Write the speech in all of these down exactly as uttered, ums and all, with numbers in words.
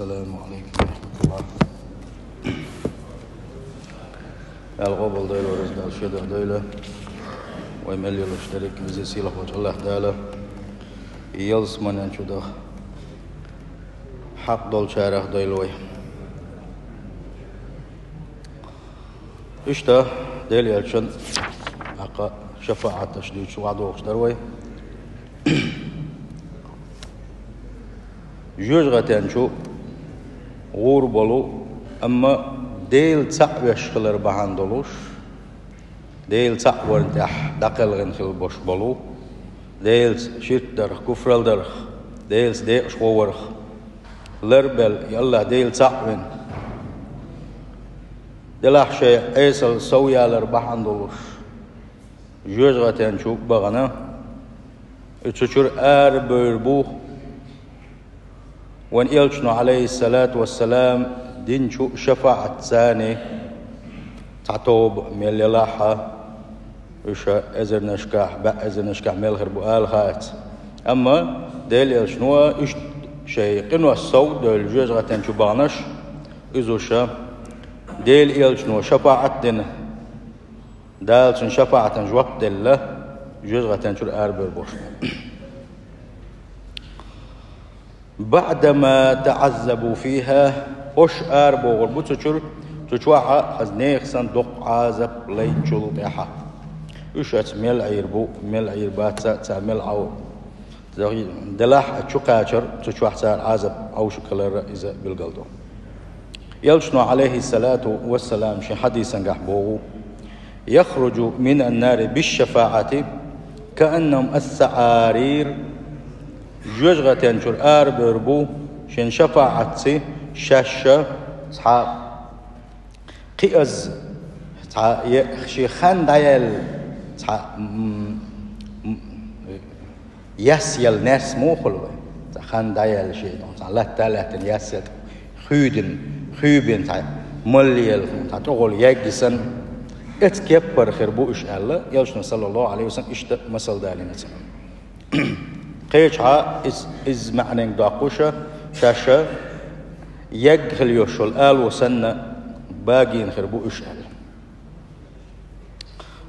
السلام عليكم ورحمة الله. Дала къобалдойла, Дала раьза дойла, шедар дойла. Вай мел йолуш дерриг веза сийлахь волчу АллахӀ Дала ялсаманин чу даха хьакъ долчарах дойла вай. Иштта Делан элчан хьакъ шафаӀаташ дуьйцуш ваьхьа догӀуш дара вай. Жоьжахатин чу гӀур болу, амма Дела цхьаъ веш хилар бахьана долуш, Дела цхьаъ варна тӀехь дӀакхелхина хила бош болу, Делаца ширк дарх, куфрал дарх, Делаца декъашхо варх, ларбелла и АллахӀ Дела цхьаъ вина, делахь шайн Ӏесал сов ялар бахьана долуш, жоьжахатин чу бахана, и цу чуьра арабевр бу. Вайн элчано, Ӏалайхиссалату вассалам, динчу шафаӀатца цхьа тоба мел елахь а, уьш эзарнашкахь, бӀе эзарнашкахь мел хир бу ала хаьац. Амма Делан элчано а, уьш шайн къиношца сов а девлла жоьжахатин чу баханарш, иза уьш Делан элчано шафаӀат дина, Дала цуьнан шафаӀатан жоп делла, жоьжахатин чуьра арабевр болуш бу. بعدما تعذبوا فيها, уьш арабохур бу цу чуьра, цу чохь а хаза нехан санна доккха Ӏазап лайначул тӀаьхьа. Уьш оцу мел Ӏийр бу, мел Ӏийр бац а, цара мел Ӏов делахь а, чу кхачар, цу чохь цара Ӏазап Ӏовшуш хилар иза билгал ду. Элчано, Ӏалайхиссалату вассалам, шен хьадисангахь боху: يخرج من النار بالشفاعة كأنهم السعارير. Жоьжахатин чуьра арабевр бу шен шафаӀатца шаьш а цхьа кхиаза, цхьа е-, шен хан дӀаяьлла, цхьа, м, м, яс елла наьрс муха хуьлу вай? Цхьа хан дӀаяьлла шен, цхьа латта а лаьттина яс елла, хуьйдина, хуьйбина цхьа малле елла, цхьа тӀехула ягги санна. Эцу кеппара хир бу уьш аьлла, элчано, саллаллаху Ӏалайхи ва саллам, иштта масал далийна царна. Кхечахьа иза, иза маьӀненга доккхуш а, шаьш а ягга хила йолуш йолу ало санна багийна хир бу уьш аьлла.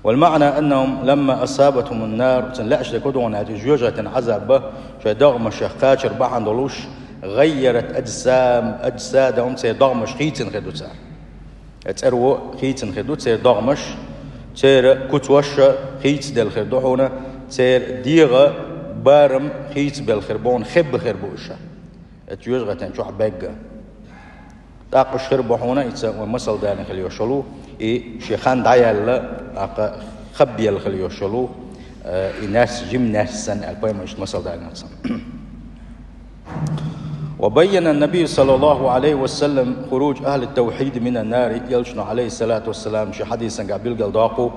والمعنى أنهم لما أصابتهم النار, цуьнан лаьаш дерг хӀун ду аьлча, жоьжахатин Ӏазап шайн догӀмашех кхачар бахьана долуш, غيرت أجسام، أجسادهم, церан догӀмаш хийцина хир ду цара. ЦӀеро хийцина хир ду церан догӀмаш, церан куцаш а хийцаделла хир ду хьуна, церан дегӀан барам хийцабелла хир бу хьуна, хебба хир бу уьш. Эцу жоьжахатин чохь бегга. ТӀаккха уьш хир бу хьуна, иза вай масал далийна хила йолуш йолу, и шен хан дӀаяьлла, тӀаккха хаббаелла хила йолуш йолу, э, и наьрс, жима наьрс санна аьлла, пайхамара иштта масал далийна царна. وبين النبي صلى الله عليه وسلم خروج أهل التوحيد من النار, элчано, Ӏалайхиссалату вассалам, шен хьадисангахь билгал доккху,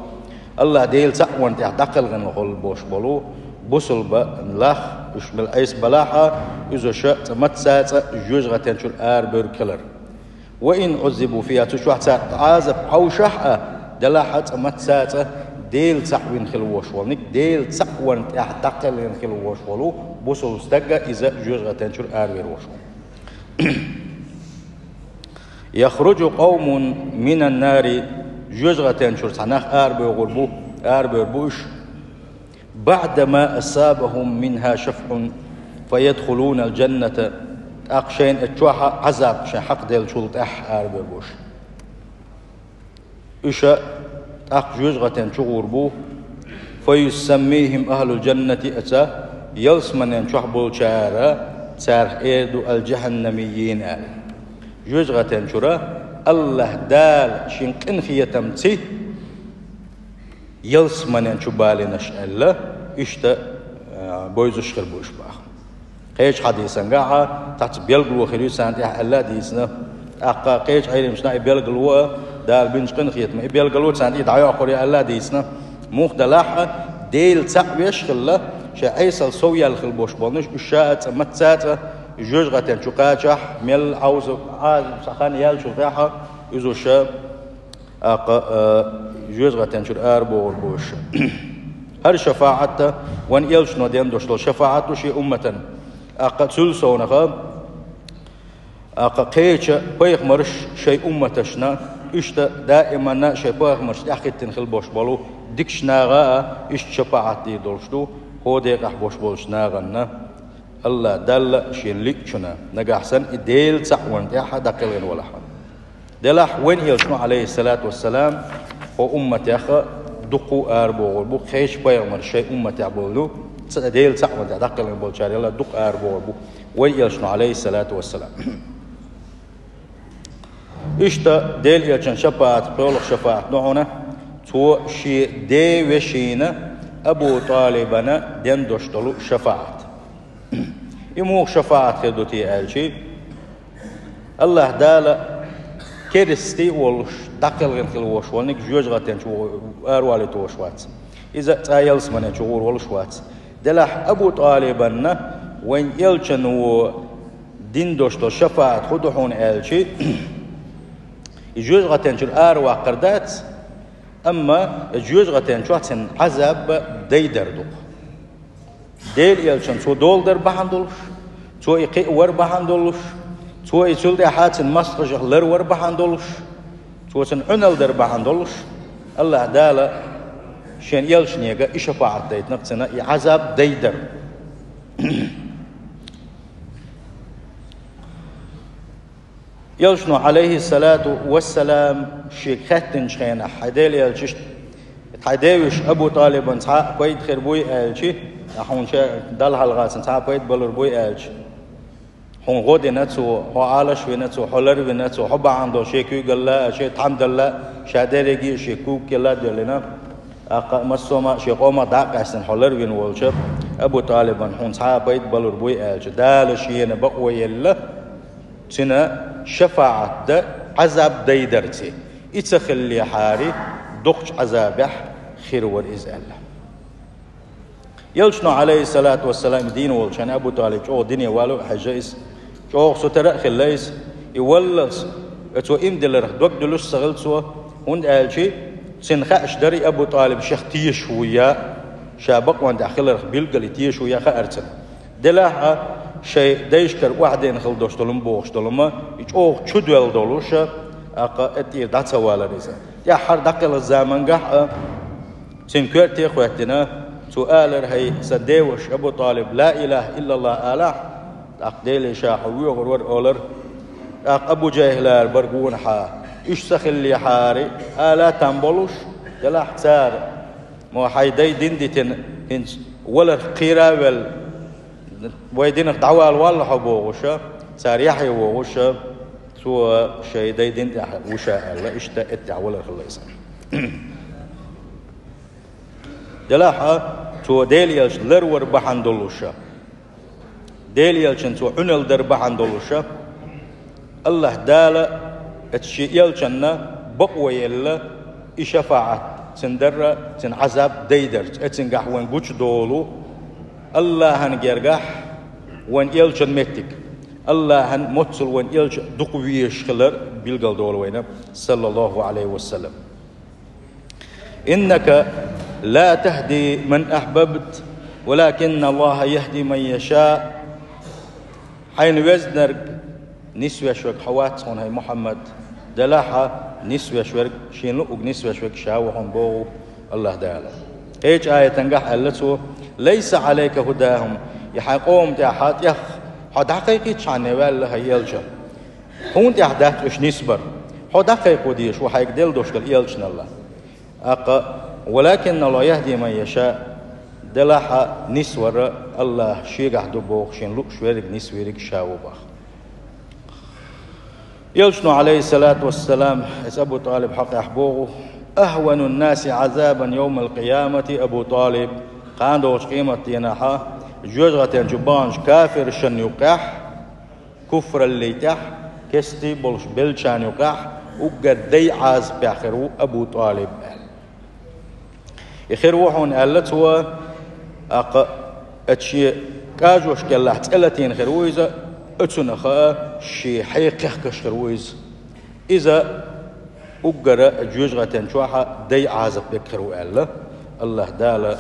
АллахӀ Дела цхьаъ варна тӀехь дӀакхелхина хила бош болу бусалба нах, уьш мел Ӏеса балахь а, иза уьш цкъа мацца а цкъа жоьжахатин чуьра арабевр хилар. وإن عذبوا فيها, цу чохь цара Ӏазап хьовшахь а, делахь а цкъа мацца а цкъа Дела цхьаъ вина хила вош волниг, Дела цхьаъ варна тӀехь дӀакхелхина хила вош волу бусалба стаг а, иза жоьжахатин чуьра аравер вош волу. يخرج قوم من النار, жоьжахатин чуьра цхьа нах арабоьгӀур бу, арабевр бу уьш, بعدما أصابهم منها شفع فيدخلون الجنة, тӀаккха шайна эцу чохь а Ӏазап шайн хьакъ деллачул тӀаьхьа арабевр бу уьш. Уьш тӀаккха жоьжахатин чу гӀур бу, فيسميهم أهل الجنة, оцу ялсаманин чохь болчара царах эр ду الجهنميين аьлла. Жоьжахатин чуьра АллахӀ Дала шен къинхетамца ялсаманин чу балийнарш аьлла, иштта, а, бовзуш хир бу уьш боху. Кхечу хьадисангахь а цхьацца билгало хир ю царна тӀехь аьлла а дийцина. ТӀаккха кхечу Ӏеламнаха и билгало а, Дала бинчу къинхетаман и билгало царна тӀе дӀайоккхур ю аьлла а дийцина. Муха делахь а, Дела цхьаъ веш а хилла, шайн Ӏесалла сов яьлла хила бош болнаш, уьш ша а цкъа, мацца а цкъа, жоьжахатин чу кхачахь, мел Ӏовза, Ӏа, цхьа хан яьллачул тӀаьхьа, иза уьш ша тӀаккха, а, жоьжахатин чуьра арабохур бу уьш. ХӀара шафаӀат а, вайн элчано дина долуш долу шафаӀат ду шен умматан. ТӀаккха цул совнаха, ТӀаккха кхеча пайхамараш шоай умматашна, иштта даиманна шоай пайхамарашта тӀехьахӀиттина хила болуш болу дикачу наха а иштта шапаӀат дийр долуш ду, хӀокху декъехь болуш болчу нахана, АллахӀ Далла шена лиъчунна, нагахь санна и Делан цхьаъ вайна тӀехь дӀакхелхина валахь. Делахь вайн элчано, Ӏалайхиссалату вассалам, хӀокху умматех дукха арабохур бу, кхечу пайхамарш шайн умматехь болу, ца-, Делан цхьаъ вайна тӀехь дӀакхелхина болчарел дукха арабохур бу вайн элчано, Ӏалайхиссалату вассалам. Иштта Делан элчан шапаӀат, кхоалгӀа шапаӀат ду хьуна, цо шен ден вешина Абу ТӀалибана дина долуш долу шапаӀат. И муха шапаӀат хир ду те аьлча, АллахӀ Дала керста а волуш, дӀакхелхина хила волуш волниг жоьжахатен чу аравалийта волуш вац. Иза цкъа ялсаманен чу гӀур волуш вац. Делахь Абу ТӀалибанна вайн элчано дина долуш долу шапаӀат хӀун ду хьуна аьлча, и жоьжахатен чуьра араваккхар дац, амма и жоьжахатен чохь цуьнан Ӏазаб дайдар ду-кх. Делан элчанна цо дола дар бахьана долуш, цо и кхиавар бахьана долуш, цо и цул тӀаьхьа цуьнан мостагӀашах ларвар бахьана долуш, цо цуьнан Ӏуьналла дар бахьана долуш, АллахӀ Дала шен элчане и шапаӀат дайтина-кх цуьнан и Ӏазаб дайдар. Элчано, Ӏалайхиссалату вассалам, шега хаьттинчу хенахь: «Хьайн Делан элча, иштта хьайн ден вешин Абу ТӀалибан цхьа а пайда хир буй?» аьлча, «Ахь хьуна ша Далла хьалха цуьнан цхьа а пайда балур буй?» аьлча, «Хьуна гӀо дина цо, хьо Ӏалаш вина цо, хьо ларвина цо, хьо бахьана долуш шен куьйгалла а, шен тхьамдалла а, ша дерриге а шен куьйгалла а доьллина, тӀаккха массо а ма шен къомах дӀа а къаьстина хьо ларвина волчу Абу ТӀалибан хьуна цхьа а пайда балур буй?» аьлча, Дала шена бакъо елла, цуьнан шапаӀат дан Ӏазаб дайдарца. И ца хиллехьара, доккхачу Ӏазабехь хир вара иза аьлла. Элчано, Ӏалайхиссалату вассалам, дийна волчу хенахь Абу ТӀалиб чӀогӀа дине валу а хьаьжна иза, чӀогӀа сутара а хилла иза. И валлалц, цо иман дилларх дог дуьллуш а ца хилла цо, хӀунда аьлча цунна хаьаш дара и Абу ТӀалиб шех тешаш ву я, ша бакъонан тӀехь хиларх билггал и тешаш ву я хаьара цунна. Делахь а, шайн дайшкара охьадеана хила долуш долу-м бохуш долу-м, и чӀогӀа чудоьлла долуш, тӀаккха тӀера дӀа ца валара иза. ТӀаьххьара дӀакхелхинчу замангахь а, цуьнан коьрте а хӀоьттина, цо алара: «ХӀай сан ден ваша Абу ТӀалиб, ла илахӀа иллаллахӀ алахь, тӀаккха Деле ша хьо воьхур вара», олара. ТӀаккха Абу ЖахӀил ара бара гонахьа. Уьш ца хиллехьара, ала там болуш, делахь цара: «Мо хьайн дай дин дитина, хӀинца валарх кхера а велла, вай динах дӀавала валла хьо», бохуш, цара яхье вогӀуш, цо шайн дай дин тӀехь ву ша аьлла, иштта эттехь валар хилла иза. Делахь а, цо Делан элча ларвар бахьана долуш, Делан элчанна цо Ӏуьналла дар бахьана долуш, АллахӀ Дала оцу шен элчанна бакъо елла, и шафаӀат цуьнан дарра, цуьнан Ӏазаб дайдарца, оцуьнгахь вайн гучудолу АллахӀан гергахь вайн элчан меттиг. АллахӀан моццул вайн элча дукха везаш хилар билгалдолу вайна, саллаллаху Ӏалайхи ва саллам. «Иннака ла тахди ман ахьбабта, валакинна Аллаха яхди ман яша». Хьайна везнарг нисвеш верг хьо вац хьуна, хӀай Мухьаммад, делахь а нисвеш верг, шена луъург нисвеш верг ша ву хьуна боху АллахӀ Дала. Кхечу аятангахь аьлла цо: «Лайса Ӏалайка худахум», и хьайн къоман тӀехь тӀех хьо дӀакхайкхийта шхьанне ваьлла, хӀай элча. Хьуна тӀехь дац уьш нисбар. Хьо дӀакхайкхо дезаш ву хьайга делла долуш долу элчанал. ТӀаккха: «Валакинна Аллаха яхди ман яша», делахь а нисвар АллахӀ шегахь ду боху, шена лууш верриг, нисвийриг ша ву боху. Элчано, Ӏалайхиссалату вассалам, эс Абу ТӀалиб хьокъехь боху: «Ахвану ннаси Ӏазабан йовмал къиямати Абу ТӀалиб». Кхана долчу къематденахь жоьжахатен чу баханчу кафиршна юккъехь, куфраллий тӀехь кестий болуш беллачарна юккъехь уггар дай Ӏазапехь хир ву Абу ТӀалиб аьлла. И хир ву хьуна аьлла цо, тӀаккха оцу шен кӀажош кӀелахь цӀе латийна хир ву иза, оцунах а шен хье кхехкаш хир ву иза. Иза уггара жоьжахатен чохь а дай Ӏазап берг хир ву аьлла, АллахӀ Дала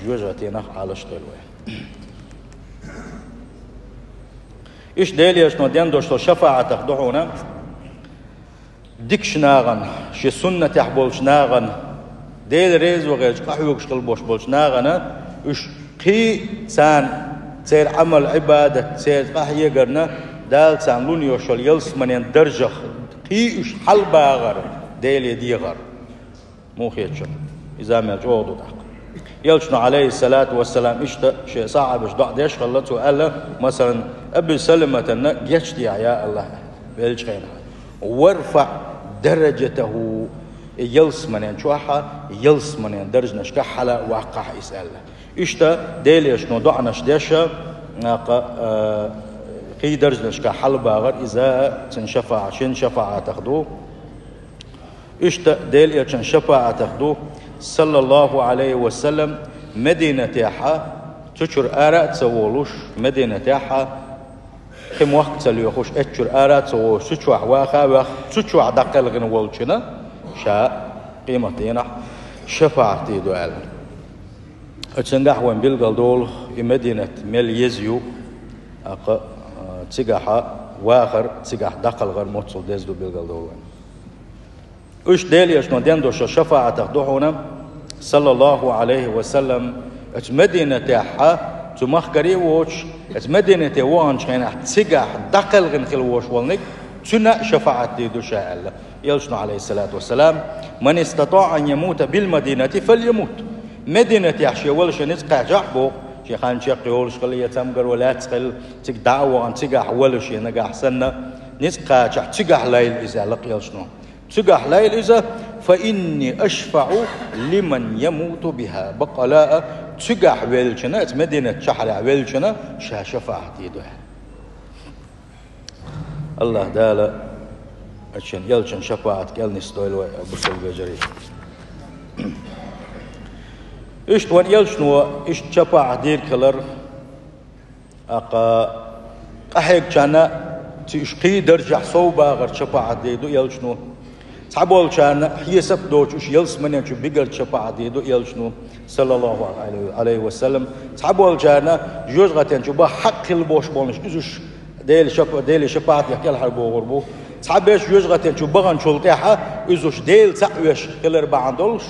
жоьжахатенах Ӏалаш а дойла вай. Иштта Делан Элчано дина долчу шафаӀатах ду хьуна, дикачу нахана, шен суннатехь болчу нахана, Дела реза ван гӀерташ къахьоьгуш хила болуш болчу нахана, уьш кхин царна, церан Ӏамал-Ӏибадат, церан къахьегарна, Дала царна лун йолуш йолу ялсаманин даржах кхин уьш хьалабахар Деле дехар. Муха хеташ? Иза мел чӀогӀа ду тӀаккха. Элчано, Ӏалайхиссалату вассалам, иштта шен сахьабаш доӀа деш хилла, цо аьлла, масалан, Аби Саламатана гечдехьа, я АллахӀ, веллачу хенахь, «ВарфаӀ даражатаху», и ялсаманин чохь а, ялсаманин даржанашкахь хьала а ваккхахь иза аьлла. Иштта Делан Элчано доӀанаш деш, накъа, а, кхин даржанашкахь хьалабахар иза цуьнан шафаӀат, шен шафаӀатах ду. Иштта Делан Элчан шафаӀатах ду, саллаллаху Ӏалайхи ва саллам, Мединатехь а, цу чуьра ара а ца волуш, Мединатехь а, кхин мохк а ца лоьхуш, эцу чуьра ара а ца волуш, цу чохь ваха а ваьхна, цу чохь дӀакхелхина волчунна ша къематдийнахь шафаӀат дийр ду аьлла. Оцуьнгахь вайн билгалдолу и Мединат мел еза ю, тӀаккха, а, цигахь вахар, цигахь дӀакхалхар моццул деза ду билгалдолу вайн. Уьш Делан Элчано дина долчу шафаӀатах ду хьуна, саллаллаху Ӏалайхи ва саллам, оцу Мединатехь а, цу махкара а воцуш, оцу Мединате ваханчу хенахь цигахь дӀакхелхина хила волуш волниг, цуьнан а шафаӀат дийр ду ша аьлла. Элчано, Ӏалайхиссалату вассалам, «Ман истатаӀа ан ямута бил-Мадинати, фалямут». Мединатехь шен вала шен ницкъ кхачахь а боху, шен хан чекхйолуш хилла я цамгаро лаьцна хилла, цига дӀа а вахана, цигахь вала шен нагахь санна, ницкъ кхачахь, цигахь лайла иза аьлла Элчано. Цигахь лайла иза, «Фа инни ашфаӀу лиман ямуту биха». Баккъала а, цигахь веллачунна, оцу Мединат шахьарехь веллачунна ша шафаӀат дийр ду аьлла. АллахӀ Дала оцу шен Элчан шафаӀат кӀел нисдойла вай, бусалба вежарий. Иштта вайн Элчано иштта шафаӀат дийриг хилар, тӀаккха къахьегначарна цу уьш кхин даржехь сов бахар шафаӀат дийр ду Элчано. Цхьаболчарна хьесап доцуш уьш ялсаманин чу бигар шафаӀат дийр ду Элчано, саллаллаху Ӏалайхи ва саллам. Цхьаболчарна жоьжахатин чу баха хьакъ хила болуш болнаш, иза уьш Делан шаф-, Делан шафаӀатех кӀелхьарбохур бу. Цхьаберш жоьжахатин чу баханчул тӀаьхьа иза уьш Дела цхьаъ веш хилар бахьана долуш,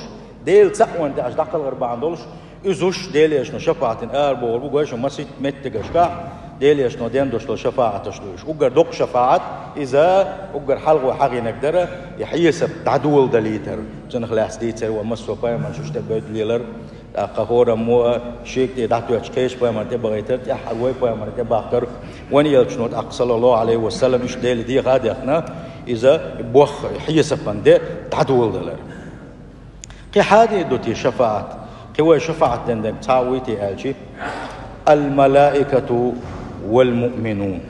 Дела цхьаъ ван тӀехь дӀакхалхар бахьана долуш, иза уьш Делан Элчано шафаӀатан арабохур бу, гой шуна, масийтта меттигашкахь Делан Элчано дина долуш долу шафаӀаташ ду уьш. Уггар доккха шафаӀат, иза уггар хьалха вай хьахийнарг дара, и хьесап дӀадоладалийтар. Цунах лаьцна дийцар вай массо а пайхамарш уьш тӀе бевдда лелар, тӀаккха хӀораммо а шега тӀе дӀатоьттуш кхечу пайхамарна тӀе бахийтар, тӀаьххьара вай пайхамарна тӀе бахкар, вайн Элчано тӀаккха, саллаллаху Ӏалайхи ва саллам, уьш Деле деха а дехна, иза боху хьесапан де дӀадоладалар. Кхин хьан дийр ду те шафаӀат? Кхин вай шафаӀат дина дерг цхьа а вуй те аьлчи? Ал-малаикату вал-муъминун.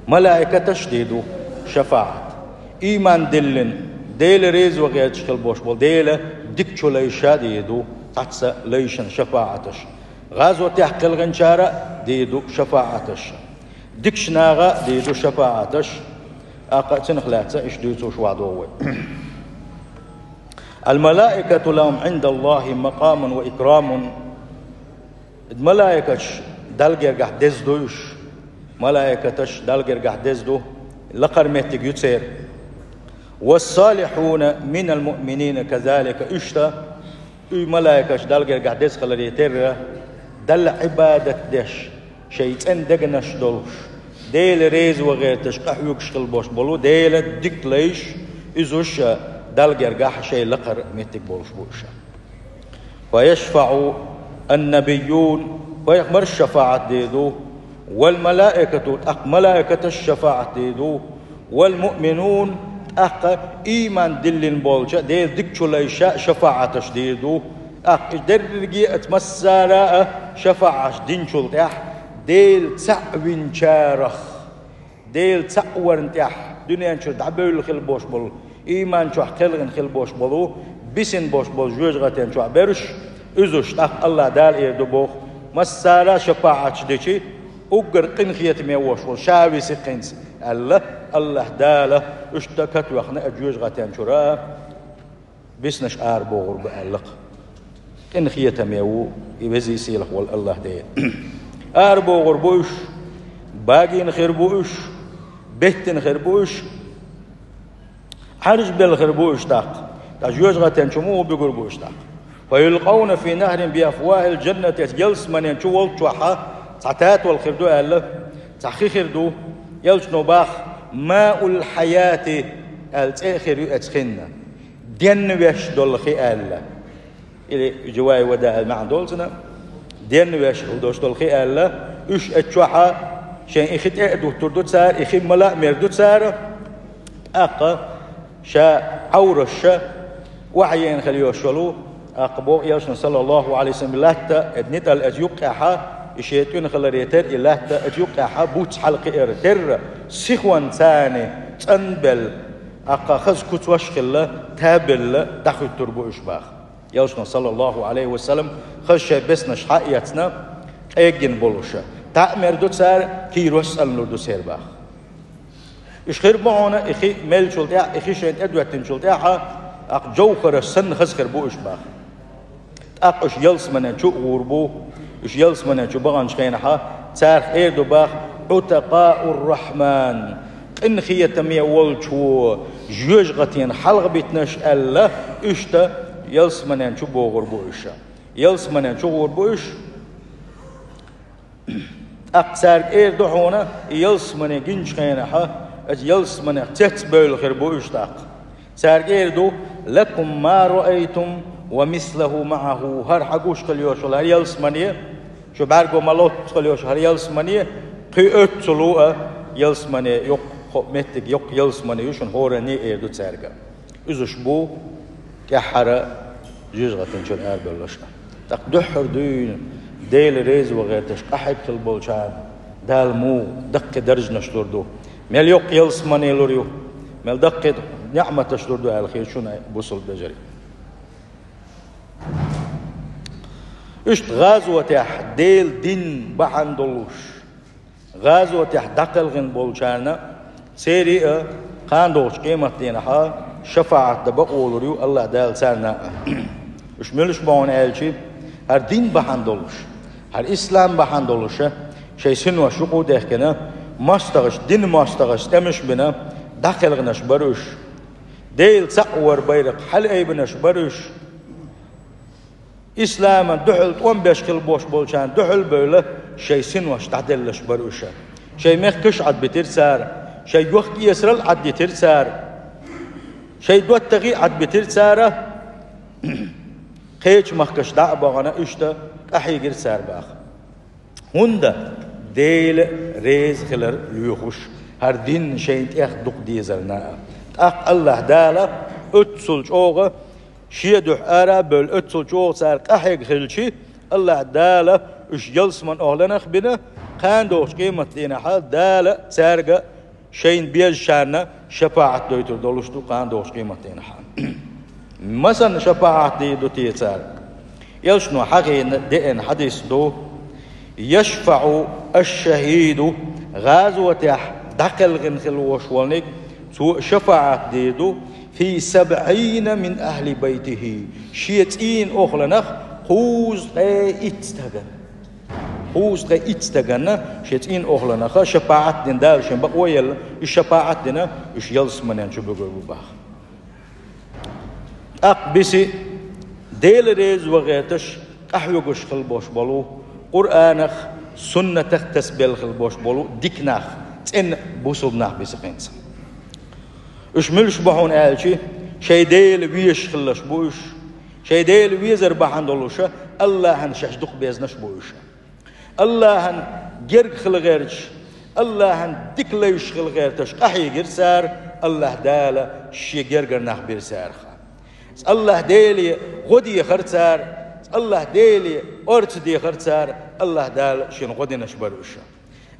Малаикаташ дийр ду шафаӀат. Ийман диллина, Дела реза ван гӀерташ хила болуш болу, Делан дикачу лайша а дийр ду цхьацца лайшна шафаӀаташ. ГӀазотехь кхелхинчара а дийр ду шафаӀаташ. Дикачу наха а дийр ду шафаӀаташ. ТӀаккха цунах лаьцна иштта дуьйцуш вахадо вай. Ал-малаикату лахум Ӏиндаллахи макъамун ва икрамун. Малаикаташ Далла гергахь деза ду уьш. Малаикаташ Далла гергахь деза ду. Лакхара меттиг ю церан. Вассалихьуна минал муъминина казалика. Уьш дан, уьш малаикаташ Далла гергахь деза хиларе терра, Далла Ӏибадат деш, шайн цӀена дегнаш долуш, Дела реза ван гӀерташ къахьоьгуш хила болуш болу Делан дика лайш, иза уьш Далла гергахь шайн лакхара меттиг болуш бу уьш. Фа яшфаӀу ан-набийюн, пайхамарш шафаӀат дийр ду, вал-малаикату, тӀаккха малаикаташ шафаӀат дийр ду, вал-муъминун, тӀаккха ийман диллина болча Делан дикачу лайша а шафаӀаташ дийр ду. ТӀаккха и дерриге а, массара а шафаӀаташ динчул тӀаьхьа, Дела цхьаъ винчарах, Дела цхьаъ варна тӀехь дуьнен чуьра дӀабевлла хила болуш болу, ийман чохь кхелхина хила болуш болу, бисина болуш болу жоьжахатин чохь берш, иза уьш тӀаккха АллахӀ Дала эр ду боху, массара а шафаӀаташ дичи, уггар къинхетаме вош волу ша виси кхинца, аьлла, АллахӀ Дала уьш дан катвахна а жоьжахатин чуьра, биснаш арабохур бу аьлла-кх. Къинхетаме ву и везий сийлахь волу АллахӀ Дела. Арабохур бу уьш, Багийна хир бу уьш, беттина хир бу уьш, Ӏаржбелла хир бу уьш тӀаккха. ТӀаккха жоьжахатен чу муха буьгур бу уьш тӀаккха? «فيلقون في نهر بأفواه الجنة», ялсаманен чу волччохьа цхьа татол хир ду аьлла, цхьа хи хир ду, элчано бах, «ماء الحياة» аьлла цӀе а хир ю оцу хинна. Денна веш долу хи аьлла. Или живая вода аьлла маьӀна долу цуьнан. Денна веш хила долуш долу хи аьлла, уьш оцу чохьа шайн и хи тӀе а дуттур ду цара, и хи мала а мер ду цара, тӀаккха ша Ӏовраш ша охьаена хила йолуш йолу, тӀаккха боху элчано, саллаллаху Ӏалайхи ва саллам, латта, эд нитӀал эца юккъехьа, и шен тӀуьнан хиларе терра, и латта эца юккъехьа буц хьалакхиар терра, сихонца цӀанбелла, тӀаккха хаза куц ваш хилла, табелла, дӀахуьттур бу уьш баха. Элчано, саллаллаху Ӏалайхи ва саллам, хаза шайн беснаш хьа а эцна, къеггина болуша. ТаӀ мер ду цара, кийрос цӀанлур ду церан баха. Уьш хир бу хьуна, и хи мелчул тӀаьхьа, и хи шайн тӀедоьттинчул тӀаьхьа, тӀаккха жовхараш санна хаза хир бу уьш баха. ТӀаккха уьш ялсаманен чу а гӀур бу, уьш ялсаманен чу баханчу хенахьа, царах эр ду баха: «عتقاء الرحمن», къинхетаме волчо жоьжахатен хьалха битинарш аьлла, уьш тӀа ялсаманен чу богӀур бу уьш. Ялсаманен чу гӀур бу уьш. ТӀаккха цаьрга эр ду хьуна, и ялсамане гинчу хенахьа, оцу ялсаманех цецбевлла хир бу уьш тӀаккха. Цаьрга эр ду: «لكم ما رأيتم ومثله معه». ХӀара хьан гуш хила йолуш йолу хӀара ялсамане, шу бӀаьрго ма-лоццу хила йолуш хӀара ялсамане, кхин оццул а ялсамане йоккха меттиг, йоккха ялсамане ю шуна хӀоранне, эр ду цаьрга. Иза уьш бу тӀаьххьара жоьжахатин чуьра арабевлларш. ТӀаккха дуьххьара дуьйна Дела реза ван гӀерташ къахьега хила болчарна Дала муха даккхий даржанаш лур ду, мел йоккха ялсамане лур ю, мел даккхий неӀматаш лур ду аьлла хета шуна, бусалба вежарий. Иштта гӀазотехь Делан дин бахьана долуш, гӀазотехь дӀакхелхина болчарна, церан а кхана догӀучу къематдийнахьа шафаӀат дан бакъо лур ю АллахӀ Дала царна а. Уьш муьлш бу хьуна аьлча, хӀара дин бахьана долуш, хӀара ислам бахьана долуша, шайн синош юкъа а дехкина, мостагӀаша, динан мостагӀаша тӀемаш а бина, дӀакхелхинарш бара уьш. Делан цхьаъ вар байракх хьалаайбинарш бара уьш. Исламан дуьхьал тӀом беш хила бош болчарна дуьхьал а бевлла, шайн синош дӀаделларш бара уьш. Шайн мехкаш а Ӏадбитира цара, шайн йохк-эсарал а Ӏадйитира цара, шайн доттагӀий а Ӏадбитира цара, кхечу махкаш дӀа а бахана, иштта къахьийгира цара баха. ХӀунда? Дела реза хилар лоьхуш, хӀара дин шайна тӀех дукха дезарна а. ТӀаккха АллахӀ Дала оццул чӀогӀа, шен дуьхьа ара а бевлла, оццул чӀогӀа цара къахьега хилча, АллахӀ Дала уьш ялсаман охӀланах а бина, кхана догӀучу къематдийнахьа Дала цаьрга шайна безачарна шапаӀат дойтур долуш ду кхана догӀучу къематдийнахьа. Масанна шапаӀат дийр ду те цара? Элчано хьахийна деана хьадис ду: «يشفع الشهيد», гӀазотехь дӀакхелхина хила вош волниг, цо шапаӀат дийр ду, «في سبعين من أهل بيته», шен цӀийнан охӀланах кхузткъе итт стагана. Кхузткъе итт стаганна шен цӀийнан охӀланаха шапаӀат дина, Дала шен бакъо а елла, и шапаӀат дина, уьш ялсаманен чу буьгур бу баха. ТӀаккха биси Дела реза ван гӀерташ къахьоьгуш хила бош болу, Къуръанах, суннатах тасабелла хила бош болу дика нах, цӀена бусалба нах биси хӀинца. Уьш муьлш бу хьуна аьлча, шайн Дела везаш хилалаш бу уьш, шайн Дела везар бахьана долуша, АллахӀан шаьш дукха безнаш бу уьш. АллахӀан герга хила гӀерташ, АллахӀан дика лайш хила гӀерташ къахьийгира цара, АллахӀ Дала шен гергара нах бира цаьрха. АллахӀ Деле гӀо дехара цара, АллахӀ Деле орца дехара цара, АллахӀ Дала шен гӀо динарш бара уьш.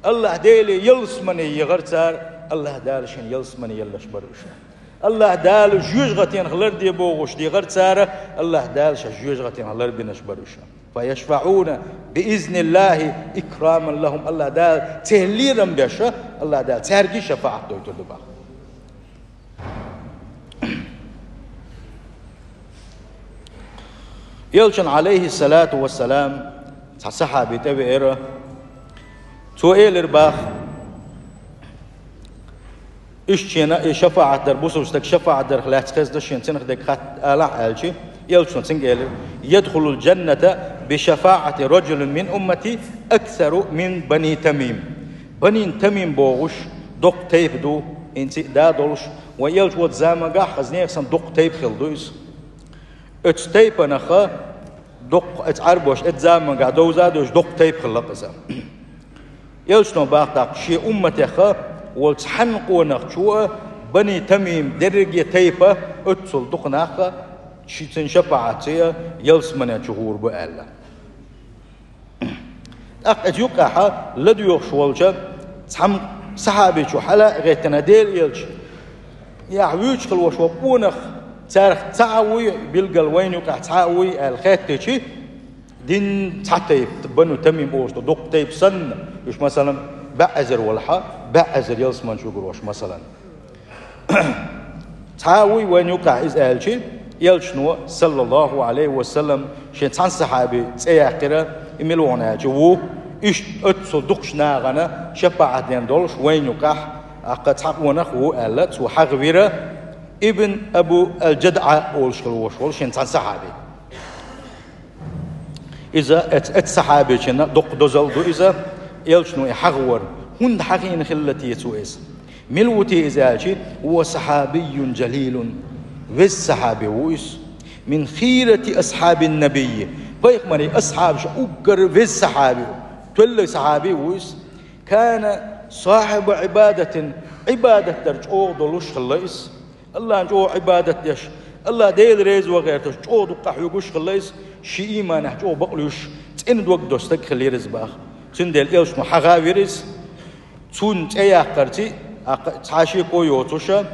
АллахӀ Деле ялсамане ехара цара, АллахӀ Дала шен ялсамане елларш бара уьш. АллахӀ Дала жоьжахатенах ларде бохуш дехара цара, АллахӀ Дала шаьш жоьжахатенах ларбинарш бара уьш. «فيشفعون بإذن الله إكراما لهم». АллахӀ Дала церан лерам беша, АллахӀ Дала цаьрга шапаӀат дойтур ду баха. Элчан, Ӏалайхиссалату вассалам, цхьа сахьаби тӀевеара. Цо элира баха: Иштта шена и шафаӀат дар, бусалба стаг шафаӀат дарах лаьцна хезна шена цунах дерг хатта алахь аьлча, Элчано цунга элира: «يدخل الجنة بشفاعة رجل من أمتي أكثر من بني تميم». Бани Тамим бохуш доккха тайпа ду, хӀинца а да долуш, вайн Элча волчу замангахь а хаза нехан санна доккха тайпа хилла ду иза. Оцу тайпанах доккха, оцу Ӏарбоша оцу замангахь довза а довзуш доккха тайпа хилла-кх иза. Элчано боху тӀаккха шен умматех волчу цхьана къонахчо а, Бани Тамим дерриге тайпа, оццул дукха нах а ши-, цуьнан шапаӀатца а ялсамане чу гӀур бу аьлла. ТӀаккха иза юккъехь ладоьгӀуш волчу цхьана сахьабичо хьала а гӀеттина, Делан Элча, ахь вуьйцуш хилла волуш волу къонах царах цхьаъ вуй, билггал вайна юккъехь цхьаъ вуй аьлла хаьттича, дин цхьа тайпа, Бану Тамим олуш долу дуккха тайпа санна, уьш, масалан, бӀе эзар валахь, бӀе эзар ялсамане чу гур волуш, масалан. Цхьа а вуй вайна юккъехь иза аьлча, Элчано, саллаллаху Ӏалайхи ва саллам, шен цхьана сахьаби цӀе яьккхира, и мила ву хьуна аьлча, ву, иштта оццул дукхачу нахана шапаӀат ден долуш вайна юккъехь, тӀаккха цхьа къонах ву аьлла, цо хьахавира, Ибн Абу ал-ДжадӀа олуш хилла волуш волу шен цхьана сахьаби. Иза эц-, эцу сахьабичунна доккха дозалла ду иза, Элчано и хьахавар. ХӀунда хьахийна хилла те цо иза? Мила ву те иза аьлча, ва сахьабийюн джалилун, веза сахьаби ву иза. Мин хийрати асхьабин набийи, пайхамаран асхьабаша уггар веза сахьаби ву, тоьллиг сахьаби ву иза. Кана сахьиба Ӏибадатин, Ӏибадат дар чӀогӀа долуш хилла иза. Аллахьна чӀогӀа Ӏибадат деш, Аллахь Дела реза ван гӀерташ, чӀогӀа дукха къахьоьгуш хилла иза, шен ийманехь чӀогӀа бакълуьйш, цӀена дог долуш стаг хиллера иза боху. Цундела Элчано хьахавира иза, цунна цӀе яккхарций, тӀаккха цхьа шеко йоцуша,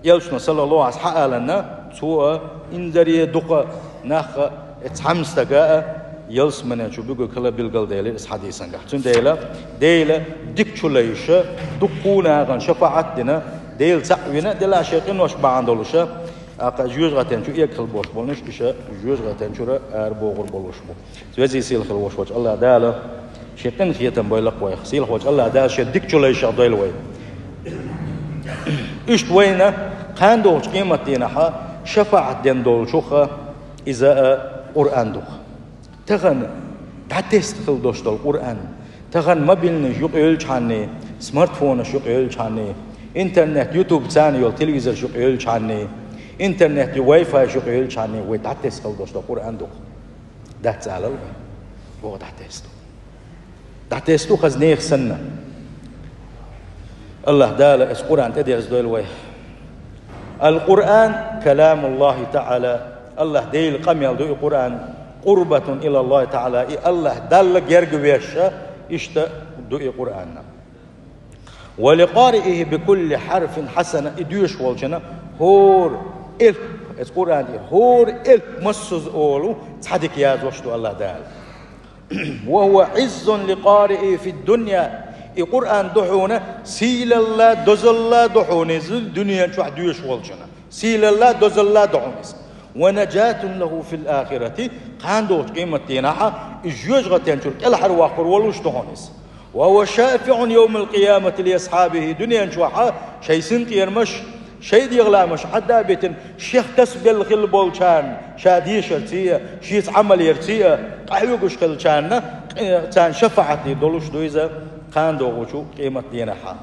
Элчано, саллаллаху Ӏалайхи ва саллам, хьааланна, цо а, инзаре дукха нах а, цхьамма стага а, ялсамане чу буьгург хила билгалделира иза хьадисангахь. Цундела Дела дика чу лайша, дуккха нахана шапаӀат дина, Дела цхьаъ вина, делахь шен къинош бахьана долуша, тӀаккха жоьжахатен чу эгахила болуш болнуш, иша жоьжахатен чуьра арабохур болуш бу. Везий сийлахь хила волуш волчу Аллахь Дала шен къинхетам бойла-кх вайх. Сийлахь волчу Аллахь Дала шен дика чу лайшах дойла вай. Иштта вайна кхана догӀучу къематдийнахьа шапаӀат ден долчуха иза а Къуръан ду-кх. Тахана дӀатесна хила долуш долу Къуръан, тахана мобильныйш юкъайевллачхьанний, смартфонаш юкъайевллачхьанний, интернет, YouTube царна йолу телевизорш юкъайевллачхьанний, интернет ю Wi-Fi-ш юкъайевллачхьанний, вай дӀатесна хила долуш долу Къуръан ду-кх. Дац алал вай. ВогӀа дӀатесна ду. ДӀатесна ду хаза нехан санна. Аллахь Дала эс Къуръан тӀедерзадойла вай. Ал-Къуръан каламуллахи таӀала. Аллахь Делан къамел ду и Къуръан. Къурбатун илаллахи таӀала. И Аллахь Далла герга вешша, иштта ду и Къуръан. Ва ли къариихи би кулли хьарфин хьасана. И доьшуш волчунна хӀора элп, эцу Къуръан тӀера хӀора элп массаза олу цхьа дика язош ду Аллахь Дала. Ва хӀува Ӏиззун ли къариихи фид-дунья. И Къуръан ду хьуна сийлалла, дозалла ду хьуна иза дуьнен чохь доьшуш волчунна. Сийлалла, дозалла ду хьуна иза. Ва наджатун лаху фил ахирати, кхана догӀучу къематдийнахьа, и жоьжахатен чуьра кӀелхьарваккхур волуш ду хьуна иза. Ва хӀува шафиӀун йовмал къиямати ли асхьабихи, дуьнен чохьа шайн синкъерамаш, шайн дегӀаламаш хьадда а битина, шех тасабелла хилла болчарна, ша дешарций а, шеца Ӏамал ярций а, къахьоьгуш хиллачарна, царна шафаӀат дийр долуш ду иза кхана догӀучу къематдийнахьа.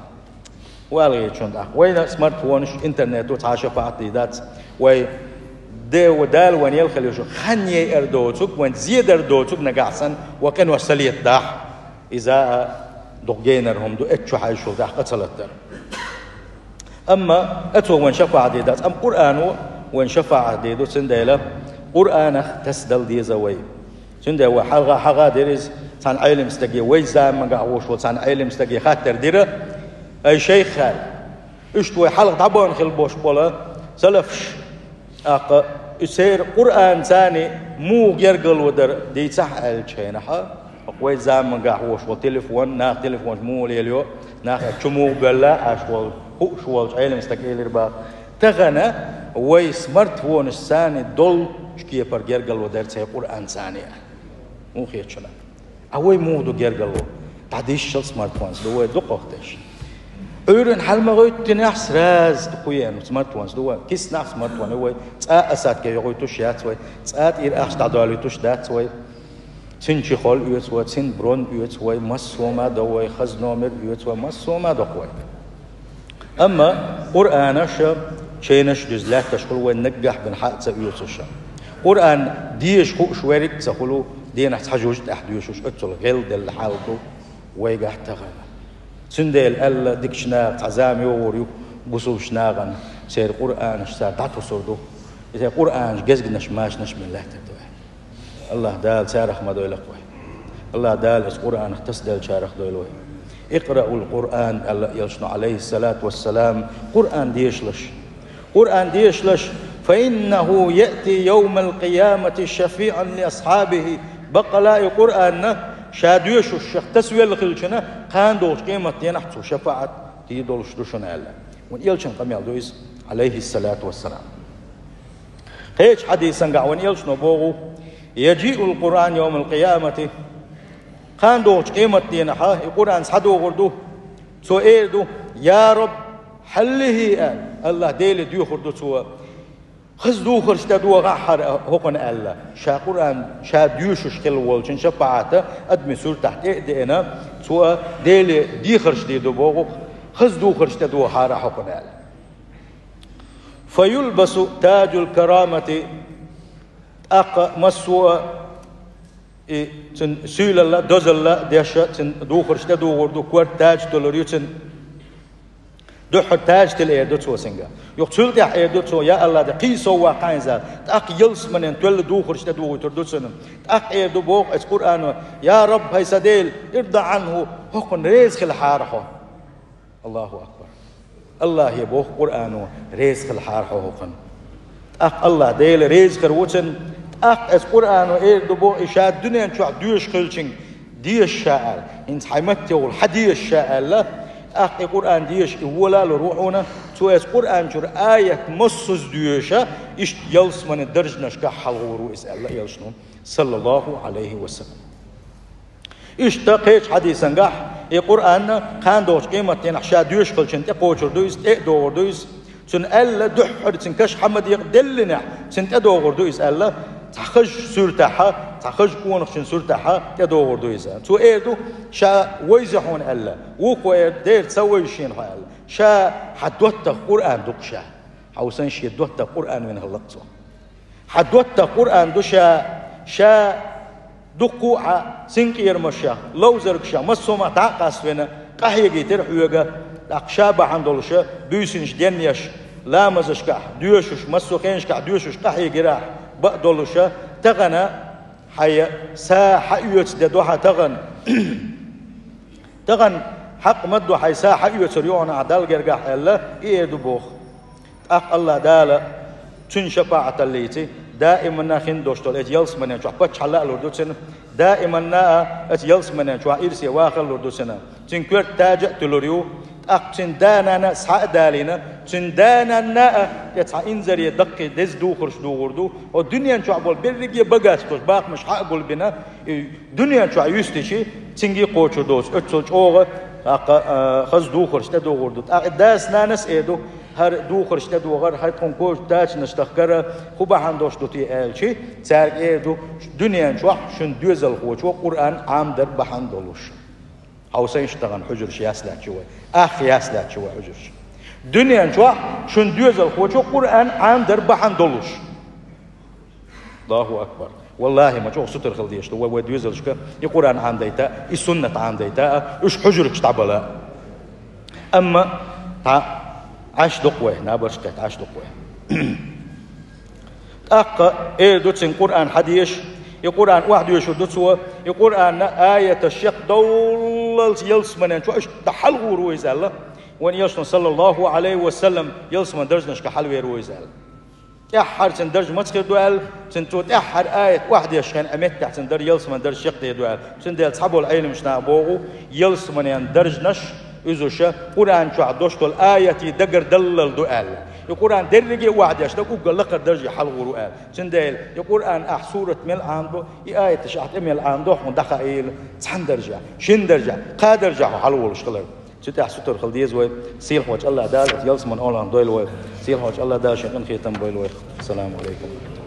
Валгийчун тӀаккха. Вайна смартфонаш, интернето цхьа шапаӀат дийр дац. Вай де-, Дала вайна елла хила йиш йолу хан яйар доцург, вайна зедар доцург нагахь санна, вай къинош ца летадахь, иза а дукха генара хӀума ду, эццу чу хьаьжча тӀаккха къа ца латар. Амма оцо вайна шапаӀат дийр дац, амма Къуръано вайна шапаӀат дийр ду, цундела Къуръанах тасадала деза вай. Цундела вай хьалха хьаха дира иза цхьана Ӏелам стаге, вай замангахь волуш волу цхьана Ӏелам стаге хаттар дира: «Ай шайх, — аьлла, — иштта вай хьалха дӀабахана хилла болуш болу салафаш, тӀаккха и церан Къуръанца муха гергарло дара дийцахьа», — аьллачу хенахьа, вай замангахь волуш волу телефон, нах телефонаш муха лелайо, нах чу муха боьлла, аьлла волу хууш волчу Ӏелам стага элира боху: «Тахана вай смартфонашца долу кепара гергарло дара церан Къуръанца», — аьлла. Муха хета шуна? А вай муха ду гергарло? ДӀадийшал, смартфонца ду вай дукхах деш. Ӏуьйранна хьалмагӀайттинехь сразу кхуен смартфонаш ду вай, киснахь смартфон ю вай, цкъа а осадка йохуьйтуш яц вай, цкъа а тӀера ахча дӀадолуьйтуш дац вай. Цуьнан чехол оьцу вай, цуьнан бронь оьцу вай, массо а ма до вай, хаза номер оьцу вай, массо а ма доккху вай. Амма Къуръанаш, ченаш дуьзна лаьтташ хуьлу вай наггахь бен хьа а ца оьцуш. Къуръан деша хууш верриг а ца хуьлу, денахь цхьа жуж тӀехь доьшуш, оццул гӀелделла хьал ду вайгахь тахана. Цундела аьлла, дикачу наха цхьа зама йогӀур ю бусулбачу нахана, церан Къуръанаш цара дӀатосур ду, и церан Къуръанаш гезгнаш, машанаш бен лаьттар ду аьлла. АллахӀ Дала царах ма дойла вай. АллахӀ Дала оцу Къуръанах тасаделлачарах дойла вай. «Икъраул Къуръан», аьлла элчано, Ӏалайхиссалату вассалам, Къуръан дешалаш. Къуръан дешалаш, «фа иннаху яъти йовмал къиямати шафиӀан ли асхьабихи». Баккъала и Къуръан ша доьшуш шех тасавелла хилча, кхана догӀучу къематденахь цо шапаӀат дийр долуш ду шуна аьлла. Вайн элчан къамел ду иза, Ӏалайхиссалату вассалам. Кхечу хьадисангахь вайн элчано боху: «Яжиул Къуръан йовмал къиямати». Кхана догӀучу къематденахь и Къуръан схьадогӀур ду. Цо эр ду: «Я Рабб, хьаллихьи», аьлла. АллахӀ Деле доьхур ду цо. «Хаза духарш тӀедогӀахьара хӀокхунна», аьлла. Ша Къуръан, ша доьшуш хилла волчун шапаӀата адамийн суртахь тӀе а деана, цо Деле дехарш дийр ду боху, «Хаза духарш тӀедогӀахьара хӀокхунна», аьлла. «Фа юлбасу таджул карамати». ТӀаккха массо а и цуьнан суьйлалла, дозалла деш, цуьнан духарш тӀедугӀур ду, корта таж толур ю цуьнан. Дуьххьара таж тилла эр ду цо цуьнга. Юха цул тӀаьхьа эр ду цо: «Я АллахӀ, де кхин сов ваккха хьайна зал». ТӀаккха ялсаманен тоьлла духарш тӀедугӀуьйтур ду цуьнан. ТӀаккха эр ду боху оцу Къуръано: «Я Рабб, хӀай сан Дела, ирда Ӏанху, хӀокхунна реза хила хьара хьо». Аллаху акбар! АллахӀе боху Къуръано: «Реза хила хьара хьо хӀокхунна». ТӀаккха АллахӀ Дела реза хир ву цунна. ТӀаккха оцу Къуръано эр ду боху, и ша дуьнен чохь доьшуш хилчинга: «Деша ша», – аьлла. «ХӀинца хьайн матте гӀур хьан деша ша», – аьлла. ТӀаккха и Къуръан деша и вола а лур ву хьуна. Цо оцу Къуръан чуьра аят массаза доьша, иштта ялсаманин даржанашкахь хьалхур ву иза аьлла элчано, саллаллаху Ӏалайхи ва саллам. Иштта кхечу хьадисангахь, и Къуръан кхана догӀучу къематденахь ша доьшуш хилчунна тӀекхочур ду иза, тӀе а догӀур ду иза. Цунна аьлла, дуьххьара цуьнан каш хьан ма декъа деллинехь, цунна тӀедогӀур ду иза аьлла, цхьа хаза суьртахьа, цхьа хаза къонахчун суьртахьа тӀедогӀур ду иза. Цо эр ду: «Ша вевза хьуна», – аьлла. Вукхо эр ду: «Дера, ца вевза шена хьо», – аьлла. Ша хьан доттагӀа Къуръан ду-кх ша. Хьовсал, шен доттагӀа Къуръан вина хилла-кх цо. Хьан доттагӀа Къуръан ду ша, ша дуккха а хьан синкъерамашех, ловзаргашех, массо а ма дӀа а къаствина, къахьегийтира хьоьга, тӀаккха ша бахьана долуша буьйсанаш денъеш, ламазашкахь доьшуш, массо а хенашкахь доьшуш къахьегира ахь, бакъдолуша, тахана хьайн са хьаоьцу де ду хьан тахана. Тахана хьакъ ма ду хьайн са хьаоьцур юхана ахь Далла гергахь аьлла, и эр ду боху. ТӀаккха АллахӀ Дала цуьнан шапаӀаталлица даиманна хин долуш долу оцу ялсаманен чохь паччахьалла а лур ду цуьнан, даиманна а оцу ялсаманен чохь ирсе вахар а лур ду цуьнан. Цуьнан коьрта таж а туьлур ю, тӀаккха цуьнан да-нана а схьа а далийна, цуьнан да-нанна а тӀе цхьа инзаре даккхий деза духарш дугӀур ду. Оцу дуьнен чохь болу берриге а богатствош, бахамаш схьа а гулбина, и дуьнен чохь юьстичи, цуьнга а кхочур доцу, оццул чӀогӀа, тӀаккха, а, хаза духарш тӀедугӀур ду. ТӀаккха и дас-нанас а эр ду: «ХӀара духарш тӀедогӀар, хӀара тхуна кхочу тачанаш тахкара, хӀун бахьана долуш ду те?» – аьлчи, цаьрга эр ду: «Дуьнен чохь шун доьзалхочо Къуръан Ӏамадар бахьана долуш». Хьовсал, иштта тахана хьуьжарш яц лаьтташ ю вай, ах яц лаьтташ ю вай хьуьжарш. Дуьнен чохь шун доьзалхочо Къуръан Ӏамадар бахьана долуш. Аллаху акбар! Валлахи, ма чӀогӀа сутара хила дезаш ду вай, вай доьзалшка и Къуръан Ӏамадайта, и суннат Ӏамадайта, уьш хьуьжаргаш дӀабала. Амма тӀа Ӏаш дукха вай, набарш кхетта Ӏаш дукха вай. ТӀаккха эр ду цуьнга Къуръан хьан деша, и Къуръан охьадоьшур ду цо, и Къуръанна аяташ шекхдовллалц ялсаманен чохь иштта хьалхур ву иза аьлла. Вайн Элчано, саллаллаху Ӏалайхи ва саллам, ялсаман даржанашка хьалвер ву иза аьлла. ТӀаьххьара цуьнан дарж маца хир ду аьлла, цуьнан цо тӀаьххьара аят охьадешшехь а меттехь цуьнан дар ялсаман дарж шекхде ду аьлла. Цундела цхьаболу Ӏеламчу наха боху, ялсаманен даржанаш, уьзуша Къуръан чохь долуш долу аятийн дагардаллал ду аьлла. И Къуръан дерриге а охьадеш дара, уггар лакхара дарже хьалхур ву аьлла. Цундела и Къуръан ахь сурат мел Ӏамадо, и аяташ ахь тӀе мел Ӏамадо, хьуна дӀахаийла цхьана даржехь, шина даржехь, кхаа даржехь хьалаволуш хилар. Цу тӀехь сутара хила деза вай. Сийлахьчу АллахӀ Дала ялсаманин оьгӀанах дойла вай. Сийлахьчу АллахӀ Дала шен къинхетам бойла вай. Ассаламу Ӏалайкум.